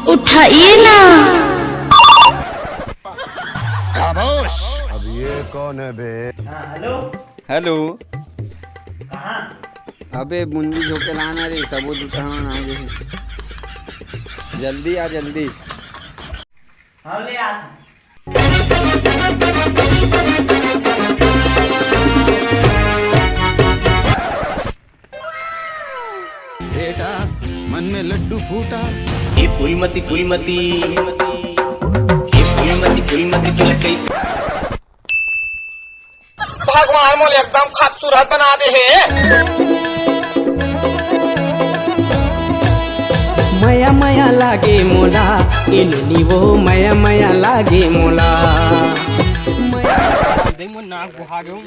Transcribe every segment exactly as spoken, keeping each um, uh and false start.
उठाइए ना। खामोश। अब ये कौन है बे? हाँ, हेलो। हेलो। कहाँ? अबे मुंजी झोके लाना रे, सबो जुटाना ना गे। जल्दी आ, जल्दी। हाँ, ले आ। बेटा, मन में लड्डू फूटा। ये फूलमती, फूलमती, ये फूलमती, फूलमती तुला कैसे? भगवान मोला एकदम खूबसूरत बना दे हे। मया मया लागे मोला, ए नोनी वो मया मया लागे मोला। दे मोर नाक बुहा गयो।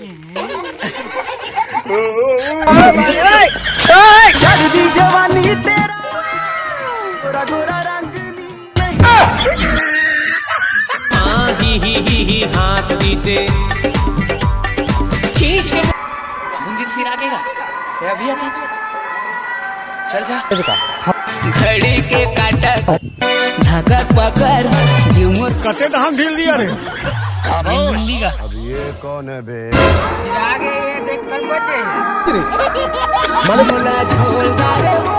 जल्दी जवानी तेरा गोरा गोरा रंग नी। हाँ, ही, ही, ही, ही, हाँस दिसे। खींच के। मुंजी सिर आगेगा। ते अभी आता। चल जा। घड़ी के काटा। धकक पकड़। जीव मोर कते कहाँ ढील दिया रे? खामोश। अब ये कौन है बे? सिर आगे ये देख कल बचे। मन बोला झोलदार वो।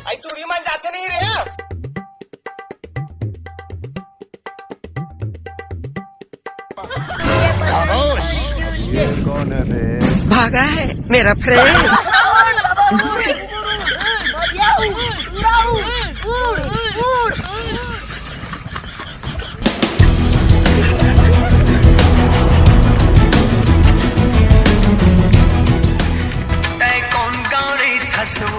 आई टूरी मन जाथे नहीं रे। खामोश। ये कौन है बे? भागा है मेरा फ्रेंड। तै कौन गाड़ी थसो?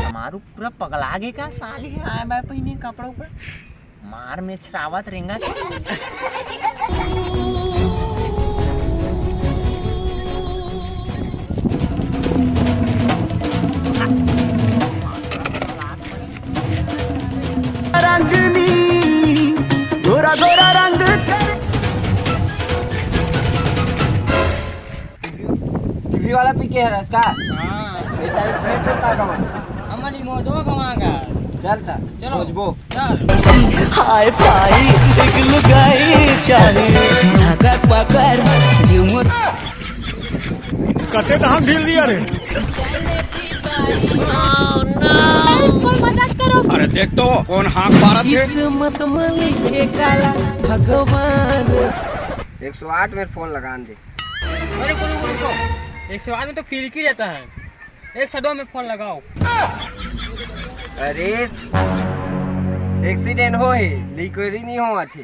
हमारू पूरा पगला गे का साली है, आए मैं पहिने कपड़ों पर मार में छरावत रेंगत। रंगनी गोरा गोरा रंग कर। टीवी वाला पी के हरस का? हाँ। बेटा, इस भेंट तो का कमा? हमन ई मोजो कमा का। चल था, चलो। मोजबो। चल। हाय फाई, एक लुगाई चाहिए। धकक पकड़, जीव मोर। कते तो हम ढील दिया रे। कोई मदद करो। अरे देख तो, कौन हाँक मारत हे? किस्मत में लिखे काला भगवान। एक सौ आठ में फोन लगान दे। अरे रुको, रुको, रुको। एक सौ आठ में तो खिड़की रहता है। एक सौ दो में फोन लगाओ। अरे, एक्सीडेंट हो हे, लिक्विड नहीं हो आथे।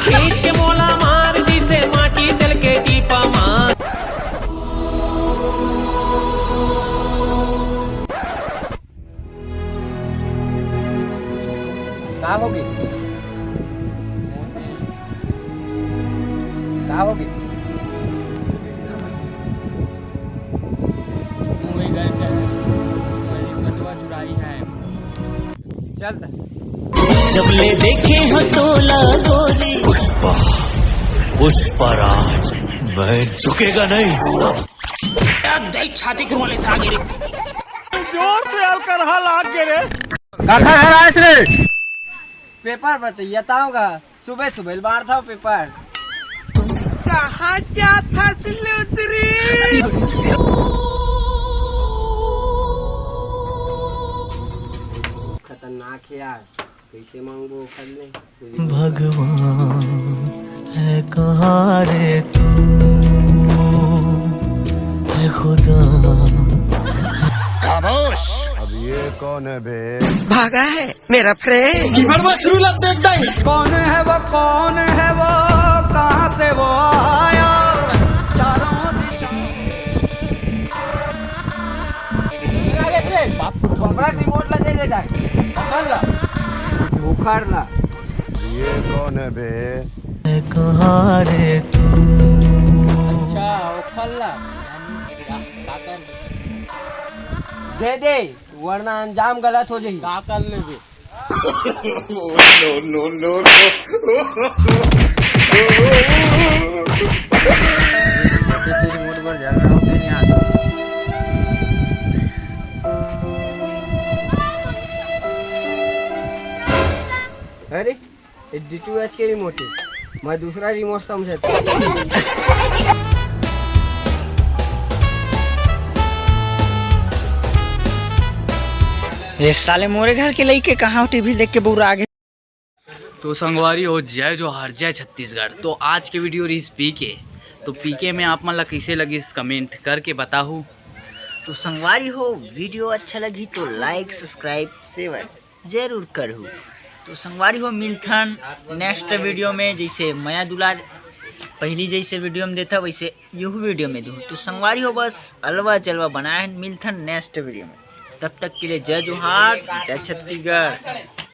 खींच के मोला मार दिसे माटी चल के टीपा मार। का होगे? का होगे? मुँह में गए क्या है? कटवा चुराई है। चल त। जब ले देखे हो तोला गोरी। पुष्पा, पुष्पराज, मैं झुकेगा नहीं सब। देख छाती के वाले सागे रे। जोर से हल्का रहा लाग के रे। काखर हराइस रे? पेपर बटैया ताव गा, सुबह सुबह बांटथव पेपर। कहाँ जात हस लुतरी? खतरनाक है यार, कैसे मांगबो ओखर ले? भगवान है कहाँ रे तू, है खुदा। खामोश। अब ये कौन है बे? भागा है मेरा फ्रेंड। कौन है वो, कौन है वो, कहाँ से वो आया? चारों दिशाओं उखड़ ला। ये कौन है बे? कहाँ रे तू? अच्छा, उखड़ ला। दे दे, वरना अंजाम गलत हो जाही। का कर लेबे? अरे, ये D two H के रिमोट है, मैं दूसरा रिमोट समझता। ये साले मोरे घर के लइके कहाँ टीवी देख के बौरा आ गए। तो संगवारी हो, जय जोहार, जय छत्तीसगढ़। तो आज के वीडियो रहीस पीके। तो पीके में आप मन ला कइसे लगिस, कमेंट करके बताहू। तो संगवारी हो, वीडियो अच्छा लगी तो लाइक, सब्सक्राइब, शेयर जरूर करहू। तो संगवारी हो, मिलथन नेक्स्ट वीडियो में। जैसे मया दुलार पहली जैसे वीडियो में देता, वैसे यहू वीडियो में दूँ। तो संगवारी हो, बस अलवा जलवा बनाए हैं, मिलथन नेक्स्ट वीडियो में। तब तक के लिए जय जोहार, जय छत्तीसगढ़।